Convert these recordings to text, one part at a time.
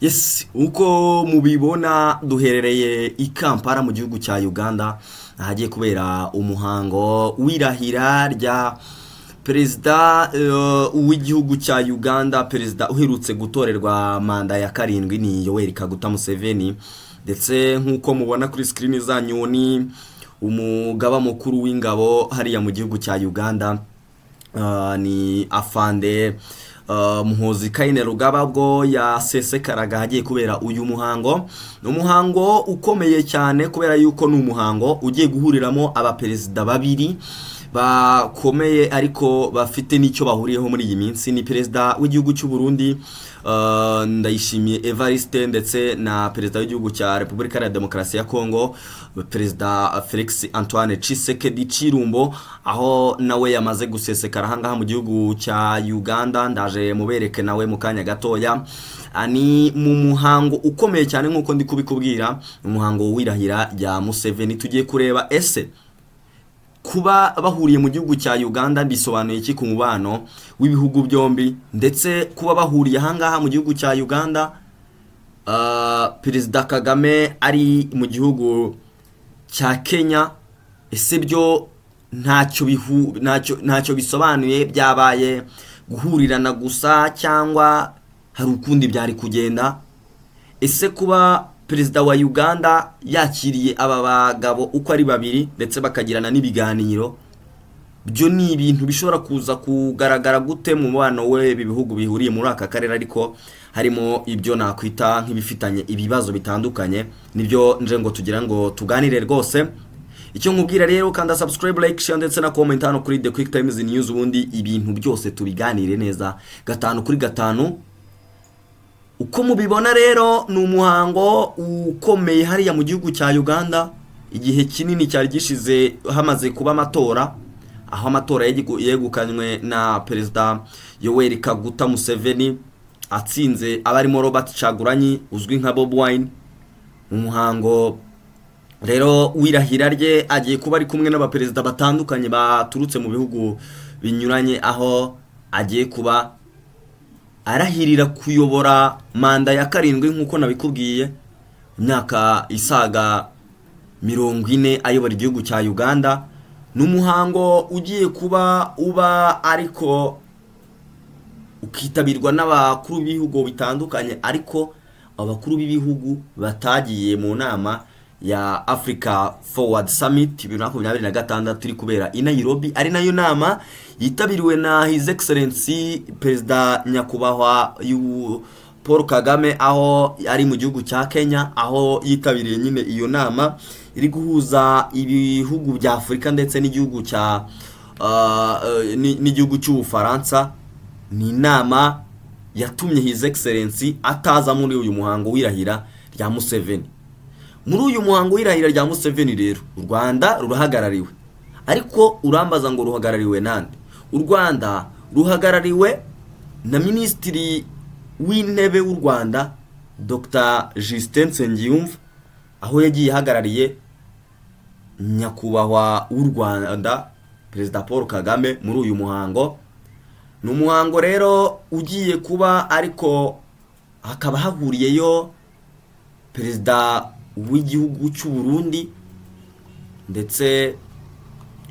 Yes, uko mubibona duherereye i Kampala mu gihugu cya Uganda, ahagiye kubera umuhango w'irahira rya perezida w'igihugu cya Uganda. Perezida uherutse gutorerwa manda ya karindwi ni Yoweri Kaguta Museveni, ndetse nk'uko mubona kuri screen zanyu ni umugaba mukuru w'ingabo hariya mu gihugu cya Uganda, ni afande Muhoozi Kainerugaba, ubwo yasesekaraga ahagiye kubera uyu muhango. Ni umuhango ukomeye cyane kubera yuko ni umuhango ugiye guhuriramo abaperezida babiri bakomeye ariko bafite n'icyo bahuriyeho muri iyi minsi. Ni perezida w'igihugu cy'u Burundi, Ndayishimiye Evariste, ndetse na perezida w'igihugu cya Repubulika ya Demokarasi ya Kongo, Perezida Felix Antoine Tshisekedi Chilombo, aho nawe yamaze gusesekara ahangaha mu gihugu cya Uganda. Ndaje mubereke nawe mu kanya gatoya. Ni mu muhango ukomeye cyane nk'uko ndi kubikubwira, umuhango w'irahira rya Museveni. Tugiye kureba ese kuba bahuriye mu gihugu cya Uganda bisobanuye iki ku mubano w'ibihugu byombi, ndetse kuba bahuriye ahangaha mu gihugu cya Uganda, Perezida Kagame ari mu gihugu cya Kenya, ese byo ntacyo bisobanuye? Byabaye guhurirana gusa cyangwa hari ukundi byari kugenda? Ese kuba perezida wa Uganda yakiriye aba bagabo uko ari babiri ndetse bakagirana n'ibiganiro, byo ni ibintu bishobora kuza kugaragara gute mu mubano w'ibi bihugu bihuriye muri aka karere, ariko harimo ibyo nakwita nk'ibifitanye ibibazo bitandukanye? Nibyo nje ngo tugira ngo tuganire rwose. Icyo nkubwira rero, kanda subscribe, like, share ndetse na comment hano kuri The Quick Times News, ubundi ibintu byose tubiganire neza gatanu kuri gatanu. Uko mubibona rero, ni umuhango ukomeye hariya mu gihugu cya Uganda. Igihe kinini cyari gishize hamaze kuba amatora, aho amatora yegukanywe na Perezida Yoweri Kaguta Museveni, atsinze abarimo Robert Kyagulanyi uzwi nka Bobi Wine. Mu muhango rero w'irahira rye agiye kuba ari kumwe n'abaperezida batandukanye baturutse mu bihugu binyuranye, aho agiye kuba arahirira kuyobora manda ya karindwi nk'uko nabikubwiye, imyaka isaga 40 ayobora igihugu cya Uganda. Ni umuhango ugiye kuba uba ariko ukitabirwa n'abakuru b'ibihugu bitandukanye, ariko abakuru b'ibihugu batagiye mu nama ya Africa Forward Summit 2026 iri kubera i Nairobi, ari nayo nama yitabiriwe na His Excellency Perezida Nyakubahwa Paul Kagame, aho ari mu gihugu cya Kenya, aho yitabiriye nyine iyo nama iri guhuza ibihugu bya Afurika ndetse n'igihugu cy'Ubufaransa. Ni inama yatumye His Excellency ataza muri uyu muhango w'irahira rya Museveni. Muri uyu muhango w'irahira rya Museveni rero, u Rwanda rurahagarariwe, ariko urambaza ngo ruhagarariwe nande? U Rwanda ruhagarariwe na Minisitiri w'Intebe w'u Rwanda, Dr Justin Nsengiyumva, aho yagiye ahagarariye nyakubahwa w'u Rwanda, Perezida Paul Kagame, muri uyu muhango. Ni umuhango rero ugiye kuba, ariko hakaba hahuriyeyo perezida w'igihugu cy'u Burundi, ndetse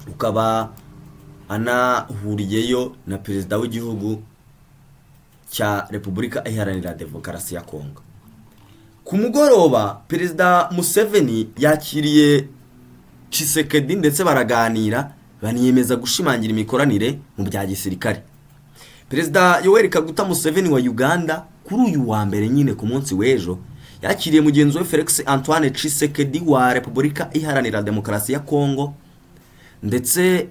ukaba anahuriyeyo na perezida w'igihugu cya Repubulika Iharanira Demokarasi ya Kongo. Ku mugoroba Perezida Museveni yakiriye Tshisekedi ndetse baraganira, baniyemeza gushimangira imikoranire mu bya gisirikare. Perezida Yoweri Kaguta Museveni wa Uganda, kuri uyu wa mbere nyine, ku munsi w'ejo, yakiriye mugenzi we Felix Antoine Tshisekedi wa Repubulika Iharanira Demokarasi ya Kongo, ndetse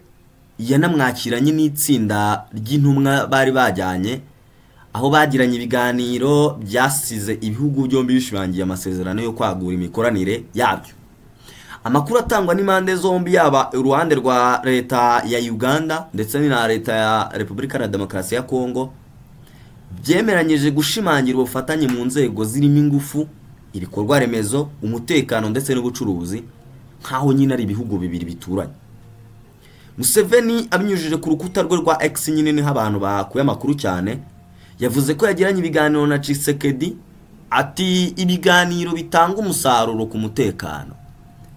yanamwakiranye n'itsinda ry'intumwa bari bajyanye, aho bagiranye ibiganiro byasize ibihugu byombi bishimangiye amasezerano yo kwagura imikoranire yabyo. Amakuru atangwa n'impande zombi, yaba uruhande rwa leta ya Uganda ndetse na leta ya Repubulika ya Demokarasi ya Kongo, byemeranyije gushimangira ubufatanye mu nzego zirimo ingufu, ibikorwa remezo, umutekano ndetse n'ubucuruzi, nk'aho nyine ari ibihugu bibiri bituranye. Museveni, abinyujije ku rukuta rwe rwa X nyine niho abantu bakuye amakuru cyane, yavuze ko yagiranye ibiganiro na Tshisekedi, Ati ibiganiro bitanga umusaruro ku mutekano,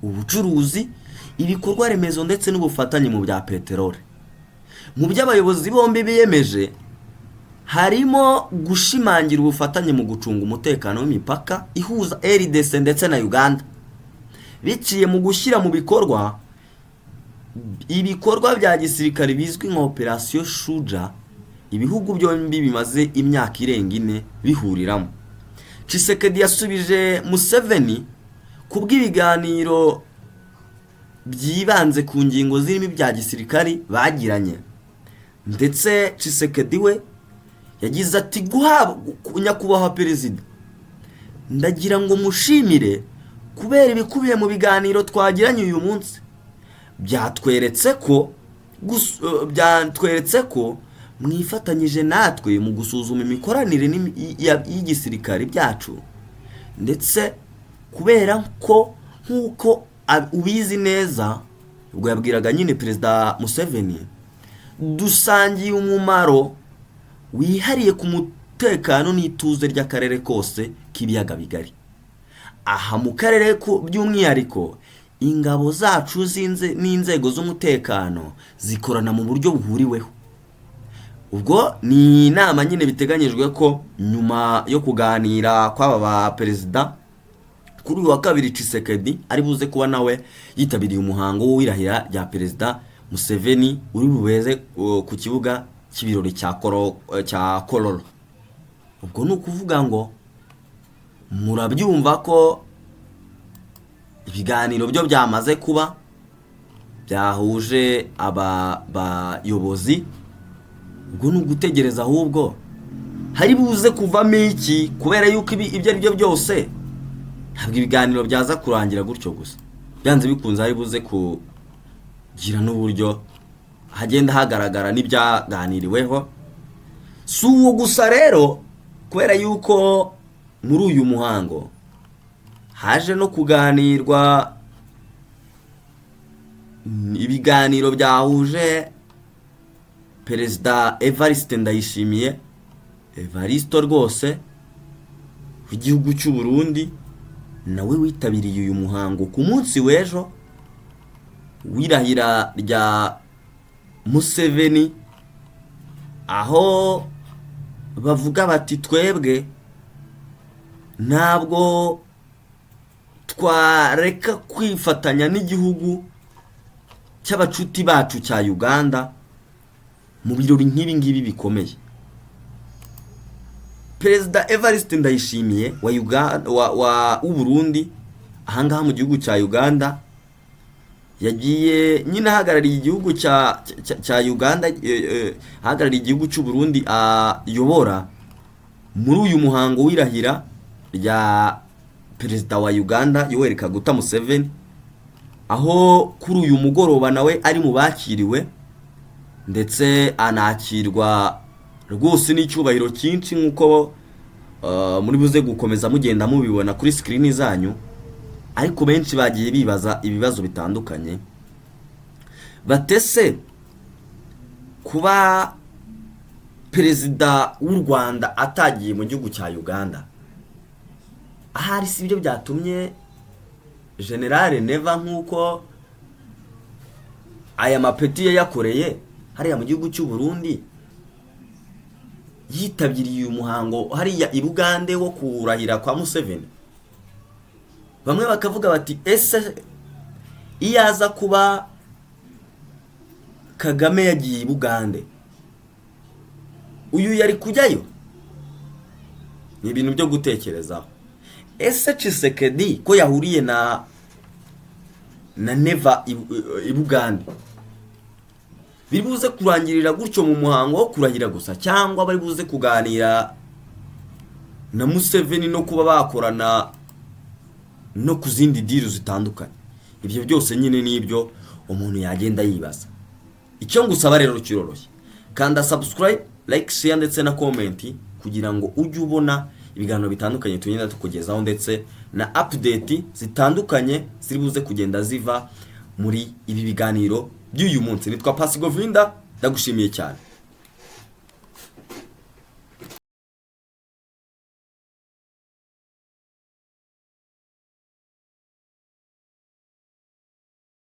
ubucuruzi, ibikorwa remezo ndetse n'ubufatanye mu bya peteroli. Mu byo abayobozi bombi biyemeje harimo gushimangira ubufatanye mu gucunga umutekano w'imipaka ihuza RDC ndetse na Uganda, biciye mu gushyira mu bikorwa ibikorwa bya gisirikare bizwi nka Operation Shuja, ibihugu byombi bimaze imyaka irenga 4 bihuriramo. Tshisekedi yasubije Museveni ku bw'ibiganiro byibanze ku ngingo zirimo ibya gisirikari bagiranye, ndetse Tshisekedi we yagize ati guhabwa nyakubahwa perezida, ndagira ngo mushimire kubera ibikubiye mu biganiro twagiranye uyu munsi, byatweretse ko mwifatanyije natwe mu gusuzuma imikoranire y'igisirikare byacu, ndetse kubera ko nk'uko ubizi neza, ubwo yabwiraga nyine perezida Museveni, dusangiye umumaro wihariye ku mutekano n'ituze ry'akarere kose k'ibiyaga bigari. Aha mu karere by'umwihariko ingabo zacu n'inzego z'umutekano zikorana mu buryo buhuriweho. Ubwo ni inama nyine biteganyijwe ko nyuma yo kuganira kw'aba ba perezida kuri uyu wa kabiri, Tshisekedi ari buze kuba nawe yitabiriye umuhango w'irahira rya perezida Museveni uri bubeze ku kibuga cy'ibirori cya Kololo. Ubwo ni ukuvuga ngo murabyumva ko ibiganiro byo byamaze kuba byahuje aba bayobozi. Ubwo ni ugutegereza ahubwo hari buze kuvamo iki, kubera yuko ibyo ari byo byose ntabwo ibiganiro byaza kurangira gutyo gusa, byanze bikunze hari buze kugira n'uburyo hagenda hagaragara n'ibyaganiriweho. Si uwo gusa rero, kubera yuko muri uyu muhango haje no kuganirwa ibiganiro byahuje perezida Evariste Ndayishimiye, Evaristo rwose w'igihugu cy'u Burundi, nawe witabiriye uyu muhango ku munsi w'ejo w'irahira rya Museveni, aho bavuga bati twebwe ntabwo twareka kwifatanya n'igihugu cy'abacuti bacu cya Uganda mu birori nk'ibi ngibi bikomeye. Perezida Evariste Ndayishimiye wa Uganda, wa Burundi, ahangaha mu gihugu cya Uganda yagiye nyine ahagarariye igihugu cya Uganda, ahagarariye igihugu cy'u Burundi ayobora muri uyu muhango w'irahira rya perezida wa Uganda Yoweri Kaguta Museveni, aho kuri uyu mugoroba nawe ari mu bakiriwe ndetse anakirwa rwose n'icyubahiro cyinshi, nk'uko muri buze gukomeza mugenda mubibona kuri sikirini zanyu. Ariko benshi bagiye bibaza ibibazo bitandukanye, batese kuba perezida w'u Rwanda atagiye mu gihugu cya Uganda, ahari si byo byatumye Generale Neva, nk'uko aya mapeti yayakoreye hariya mu gihugu cy'u Burundi, yitabiriye uyu muhango hariya i Bugande wo kurahira kwa Museveni. Bamwe bakavuga bati ese iyo aza kuba Kagame yagiye i Bugande, uyu yari kujyayo? Ni ibintu byo gutekerezaho. Ese Tshisekedi ko yahuriye na Neva i Bugande, biri buze kurangirira gutyo mu muhango wo kurahira gusa, cyangwa bari buze kuganira na Museveni no kuba bakorana no ku zindi diru zitandukanye? Ibyo byose nyine nibyo umuntu yagenda yibaza. Icyo ngusaba rero kiroroshye, kanda subscribe, like, share ndetse na comment kugira ngo ujye ubona ibiganiro bitandukanye tugenda tukugezaho, ndetse na update zitandukanye ziri buze kugenda ziva muri ibi biganiro by'uyu munsi. Nitwa Pasigovinda, ndagushimiye cyane.